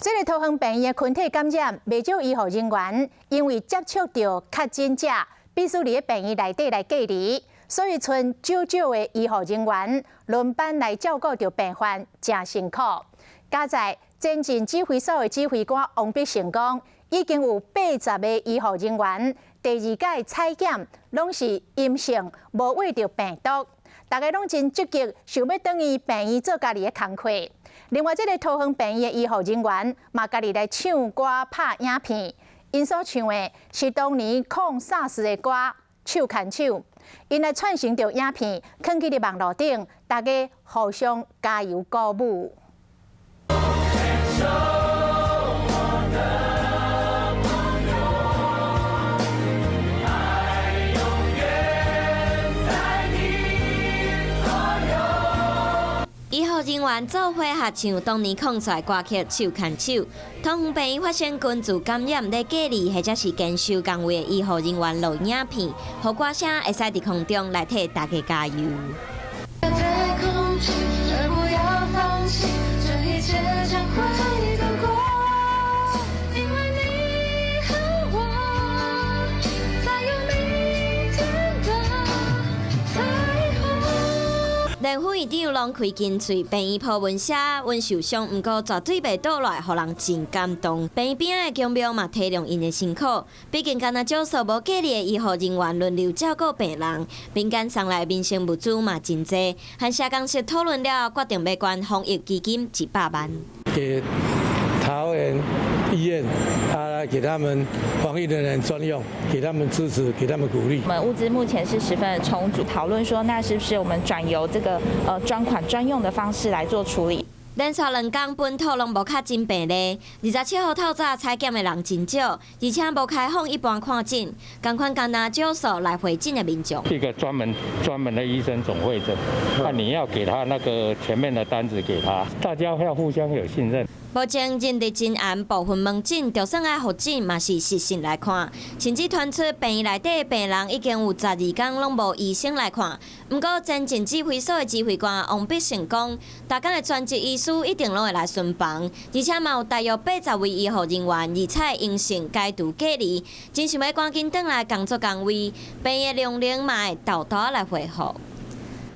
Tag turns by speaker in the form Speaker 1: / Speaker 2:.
Speaker 1: 這个桃園病院的群體感染，袂少醫護人員因為接觸著確診者，必須佇咧病院內底來隔離，所以賰少少的醫護人員輪班來照顧著病患，誠辛苦。佳哉前進指揮所的指揮官王必勝講，已經有80個醫護人員第二擺採檢攏是陰性，無秽著病毒。大家攏真積極，想欲轉去病院做家己的工課。另外，這个桃園病院的醫護人員嘛，家己來唱歌、拍影片。𪜶所唱的是當年抗 SARS 的歌《手牽手》，𪜶來串成著影片，囥佇網路頂，大家互相加油鼓舞。
Speaker 2: 手我的朋友，愛永遠在你左右。
Speaker 3: 醫護人員做伙合唱當年抗賽歌曲《手牽手》。桃園病院發生群聚感染，咧隔離或者是堅守崗位的醫護人員錄影片，予歌聲會使佇空中來替大家加油。
Speaker 2: 在空氣，而不要放棄，這一切將會度過，因為你和我才有明天的彩虹。
Speaker 3: 連副院長攏開金喙，病院 po 文寫，阮受傷，毋過絕對袂倒落來，予人真感動。病院邊仔的宮廟嘛體諒𪜶的辛苦，畢竟敢若少數無隔離的醫護人員輪流照顧病人，民間送來民生物資嘛真濟。和社工室討論了後，決定欲捐防疫基金100萬。
Speaker 4: 給桃園醫院啊，給他們防疫人員專用，給他們支持，給他們鼓勵。
Speaker 5: 我們物資目前是十分的充足，討論說，那是不是我們轉由這個專款專用的方式來做處理？
Speaker 3: 連續兩工本土攏無確診病例，27號透早採檢的人真少，而且無開放一般看診，仝款干焦少數來會診的民眾。
Speaker 6: 一個專門的醫生總會診，那你要給他那個前面的單子給他，大家要互相有信任。
Speaker 3: 目前人力真絚，部分門診就算愛復診，嘛是視訊來看，甚至傳出病院內底的病人已經有12工攏無醫生來看。毋過前進指揮所的指揮官王必勝講，逐工的專職醫師一定攏會來巡房，而且嘛有大約80位醫護人員二採陰性解除隔離，真想欲趕緊轉來工作崗位，病院的量能嘛會沓沓來恢復。